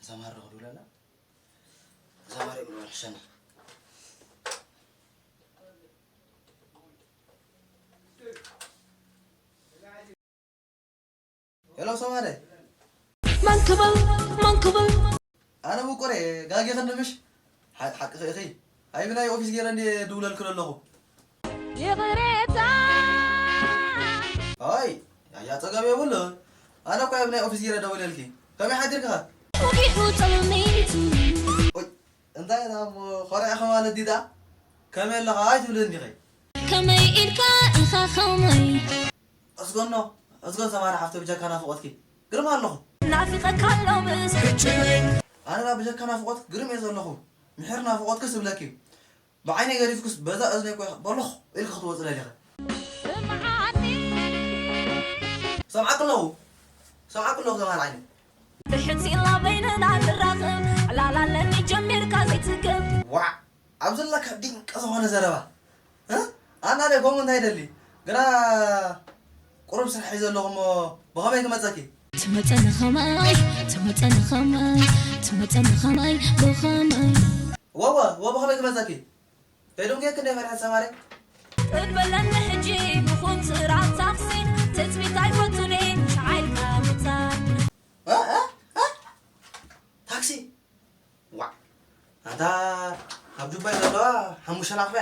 ሰማር ዶ ክድውለላ? ሰማር ይብሉ ሕሸና። ሄሎ ሰማረ። መን ክብል፣ መን ክብል? ኣነ ምቁረ፣ ጋጌ ከንምሽ። ሓ-፣ ሓቂ ኢኺ። ኣይ ብናይ ኦፊስ ገይረ እንዴ ድውለልክ ዘለኹ። ይቕሬታ። ኣይ፣ ኣያ ጸገም የብሉ። ኣነ እኮ ኣብ ናይ ኦፊስ ገይረ ደውለልኪ። ከመይ ሓዲርካ? ወጊሑ ጸልሚቱ። ኦይ፣ እንታይ ደኣ እሞ፣ ኮሪዕኻ ማለት ድዩ ደኣ? ከመይ ኣለኻ ኣይትብልን ዲኺ? ከመይ ኢልካ ኢኻ ከመይ? እዝጎኖ፣ እዝጎን ሰማራ ሓፍተ ብጀካ ናፍቖትኪ ግርም ኣለኹ። ናፊቐካ ኣሎ ምስ ኣነ ደኣ ብጀካ ናፍቖት ግርም እየ ዘለኹ። ምሕር ናፍቖትኪ ስብለኪ። ብዓይነይ ገዲፍክስ በዛ እዝነይ እኮ በሎኽ ኢልኪ ክትወጽእ ደሊኺ። ስምዓኒ። ሰምዓኪ ኣለኹ። ሰምዓኪ ኣለኹ ሰማር ዓይነይ። ብሕጺላ በይንና ንራኸብ፣ ዕላል ኣለኒ ጀሚርካ ዘይትክብ። ዋዕ! ኣብዚ ዘለካ ድንቂ ዝኾነ ዘረባ። እ? ኣና ደይ ከምኡ እንታይ ደሊ? ግና ቁሩብ ስራሕ እዩ ዘለኹ እሞ ብኸመይ ክመጸኪ? ትመጸኒ ኸማይ፣ ትመጸኒ ኸማይ፣ ትመጸኒ ኸማይ፣ ብኸማይ? ወወ፣ ወ ብኸመይ ክመጸኪ? ከይደንጉየኪ እንደ ፈሪሐ ሰማሪ። ጥበለኒ ሕጂ ብኹን ስራ ታክሲ፣ ትጽቢት ኣይፈቱን እየ፣ ሻዓይልካ ምጻን። እ? እ? እ? ታክሲ? ዋዕ! ኣንታ ኣብ ዱባይ ዘለዋ ሓሙሽተ ኣቕፈ።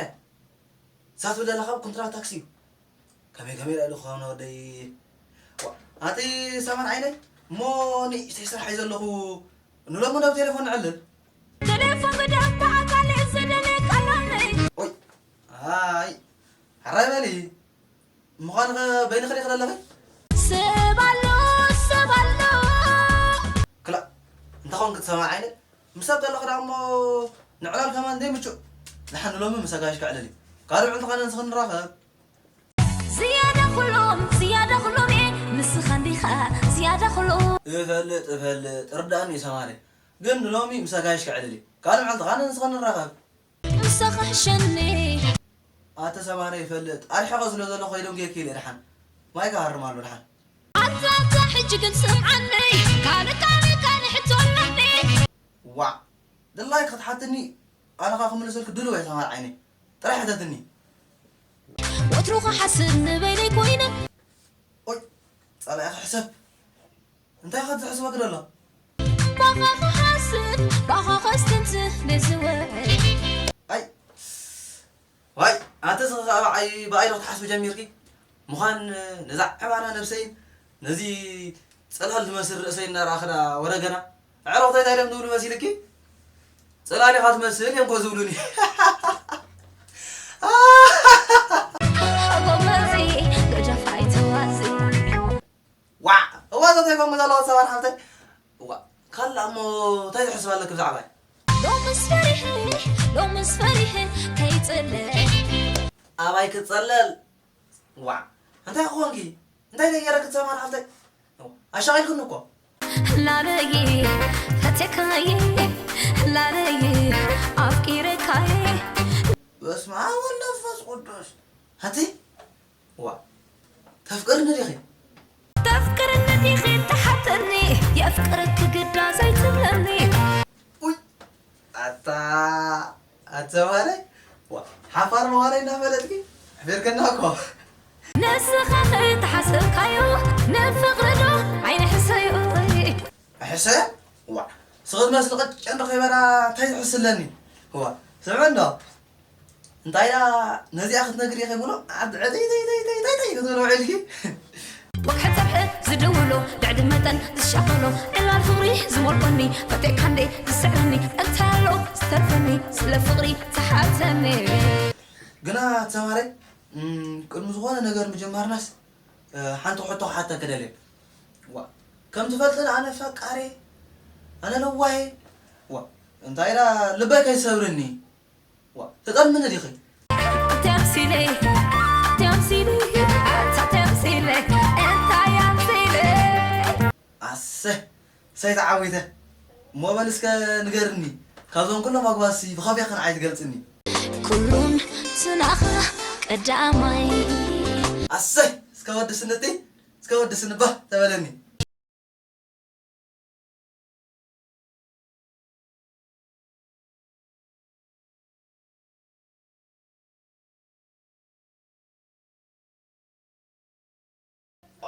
እዛ ትብል ዘለኻ ኣብ ኮንትራት ታክሲ እዩ። ከመይ ከመይ ኢላ ኢሉ ክኸውን ወደይ? ዋዕ! ኣቲ ሰማን ዓይነይ፣ እሞ ንእሽተይ ስራሕ እዩ ዘለኹ። ንሎሚ ናብ ቴሌፎን ንዕልል። ቴሌፎን ብደንብ ኣካል ዝደለየካ ሎሚ። ኦይ! ኣይ! ሕራይ በሊ። ምዃኑ ኸ በይንኺ ዲኺ ዘለኺ? ሰብ ኣሎ፣ ሰብ ኣሎ። ክላእ፣ እንታይ ኾንኪ ትሰምዒ ዓይነይ? ምስ ሰብ ተለኺ ደኣ እሞ ንዕላል ከማን ዘይምቹእ። ደሓን ሎሚ ምስ ኣጋይሽ ከዕልል እዩ። ካልእ መዓልቲ ኸኣ ንስኺ ንራኸብ። ዝያዳ ኩሎም፣ ዝያዳ ኩሎም እየ፣ ንስኻ እንዲኻ ዝያዳ ኩሎም። እፈልጥ፣ እፈልጥ፣ ርድኣኒ እዩ ሰማሪ። ግን ሎሚ ምስ ኣጋይሽ ከዕልል እዩ። ካልእ መዓልቲ ኸኣ ንስኺ ንራኸብ። ምሳኻ ሕሸኒ። ኣተ ሰማረ ይፈልጥ ኣርሒቐ ስለ ዘለኹ ከይደንጉየኪ ኢለ ደሓን። ማይ ክሃርም ኣሎ ደሓን። ኣንታ፣ ኣንታ፣ ሕጂ ግን ስምዓኒ። ካልእ፣ ካልእ፣ ካልእ ሕቶ ኣለኒ። ዋዕ! ድላይኪ ክትሓትኒ ኣነ ኸኣ ክምልሰልኪ ድሉው እየ ሰማር ዓይነይ። ጥራይ ሕተትኒ። ወትሩ ክሓስብ ንበይነይ ኮይነ። ኦይ! ጸላኢ ክሕሰብ። እንታይ ኢኻ ትሕስበኪ ደሎ? ባኻ ክሓስብ፣ ባኻ ከስትንትን ንዝውዕል። ኣይ! ዋይ! ኣንተ ስኺ ኸኣ ብዓይ-፣ ብኣይ ዶ ክትሓስቢ ጀሚርኪ? ምዃን ነዛ ዕባና ነብሰይን ነዚ ጸላል ዝመስል ርእሰይ እናረኣኽና ወረገና? ኣዕሩኽተይ እንታይ ደም ዝብሉ መሲልኪ? ጸላሊኻ ትመስል እዮም እኮ ዝብሉኒ። ጎበዚ፣ ገጃፍ ኣይተዋዚ። ዋዕ! እዋ፣ እዛ እንታይ ጎመ ዘለዋ ሰባር ሓፍተይ? እዋ፣ ካልእ እሞ እንታይ ትሕስብ ኣለኪ ብዛዕባይ? ሎምስ ፈሪሐ፣ ሎምስ ፈሪሐ ከይጸልእ። ኣባይ ክጸለል? ዋዕ! እንታይ ክኾንኪ? እንታይ ደይ ገይረኪ ሰባር ሓፍተይ? ኣሻቒልክኒ እኮ። ላለይ ፈቴካየ፣ ላለይ ኣፍቂረካየ። በስመ ኣብ ወወልድ ወመንፈስ ቅዱስ። ኣቲ ዋ፣ ተፍቅርኒ ዲኺ? ተፍቅርኒ ዲኺ ትሓተኒ? የፍቅረኪ ግዳ ዘይትብለኒ። ውይ፣ ኣታ፣ ኣታ ማለይ፣ ዋ፣ ሓፋር ምዃነይ እናፈለጥኪ፣ ኣሕፊርክና እኮ። ንስኻ ኸይተሓሰብካዮ፣ ንፍቕሪ ዶ ዓይኒ ሕሰዮ? ሕሰ? ዋ፣ ስቕ ትመስሊ ቅጭን ከይበላ እንታይ ትሕስለኒ? ዋ፣ ስምዒ እንዶ። እንታይ ደኣ ነዚኣ ክትነግሪ ኢኺ ብሎ፣ ዓዲ ዕተይ ተይ ተይ ተይ ተይ ተይ ክትብሎ ውዒልኪ? ወግሒ ጸብሒ ዝድውሎ፣ ልዕሊ መጠን ዝሻቐሎ፣ ዕላል ፍቕሪ ዝሞልቆኒ፣ ፈቴካ እንዴ ዝስዕረኒ፣ እንታይ ኣሎ ዝተርፈኒ፣ ስለ ፍቕሪ ዝሓተኒ። ግና ተማረ፣ እም፣ ቅድሚ ዝኾነ ነገር ምጅማርናስ፣ እ፣ ሓንቲ ሕቶ ክሓተኪ ደልየ። ዋ፣ ከም ትፈልጥን ኣነ ፈቃሬ፣ ኣነ ለዋሄ፣ ዋ፣ እንታይ ኢላ ልበይ ከይሰብርኒ? ዋ፣ ትጠልምኒ ዲኺ? ኣቲ ኣምሲለይ፣ ኣቲ ኣምሲለይ፣ ኣታ ኣቲ ኣምሲለይ፣ እንታይ ኣምሲለይ? ኣሰ፣ ሰይ ተዓዊተ። እሞ በል እስከ ንገርኒ፣ ካብዞም ኩሎም ኣግባብሲ ብኸመይ ኢኺ ንዓይ ትገልጽኒ? ኩሉን ስናኻ ቀዳማይ። ኣሰይ፣ እስከ ወዲ ስንተይ፣ እስከ ወዲ ስንባ ተበለኒ።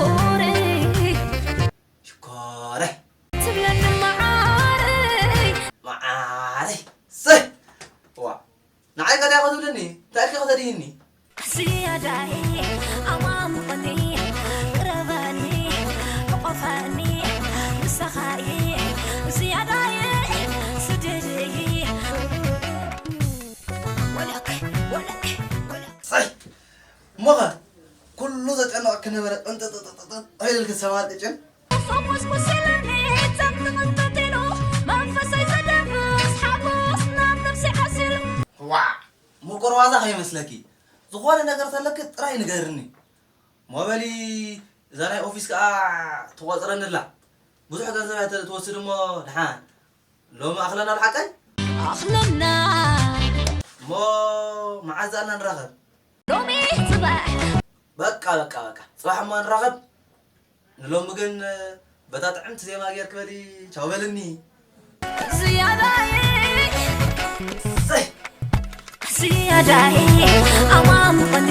ሽኮረይ። ሽኮረይ። ትብለኒ መዓረይ። መዓረይ። ሰይ! ዋ! ንዓይ ከ እንታይ ኢኻ ትብለኒ? እንታይ ኢልኪ ኢኻ ተድይኒ? ዝያዳይ ኣማሙቐኒ፣ ቅረበኒ፣ ሕቆፈኒ፣ ምሳኻ እየ ዝያዳይ ስደደይ። ወለክ፣ ወለክ፣ ወለክ። ሰይ! እሞኸ ኩሉ ዘጨነቐኪ ነበረ ቅንጥጥጥጥጥ ኢልኪ ሰማር ቅጭን። ሶሙስ ኩሰለኒ ጸምጥምጥጥ ኢሉ መንፈሰይ ዘደንፍስ ሓጎስ ናብ ነፍሲ ዓሲሉ። ዋዕ! ምቁር ዋዛ ከይመስለኪ። ዝኾነ ነገር ተለኪ ጥራይ ንገርኒ። ሞበሊ እዛ ናይ ኦፊስ ከኣ ትቆጽረኒ ኣላ። ብዙሕ ገንዘብ እያ ትወስድ እሞ ደሓን። ሎሚ ኣኽለና ብሓቀይ? ኣኽለና። እሞ መዓዝ ደኣ ንራኸብ? ሎሚ ጽባሕ። በቃ፣ በቃ፣ በቃ። ጽባሕ እሞ ንራኸብ። ንሎሚ ግን በታ ጥዕምቲ ዜማ ጌርኪ በሊ ቻው በልኒ። ዝያዳይ። ሰይ! ዝያዳይ ኣማሙቐኒ፣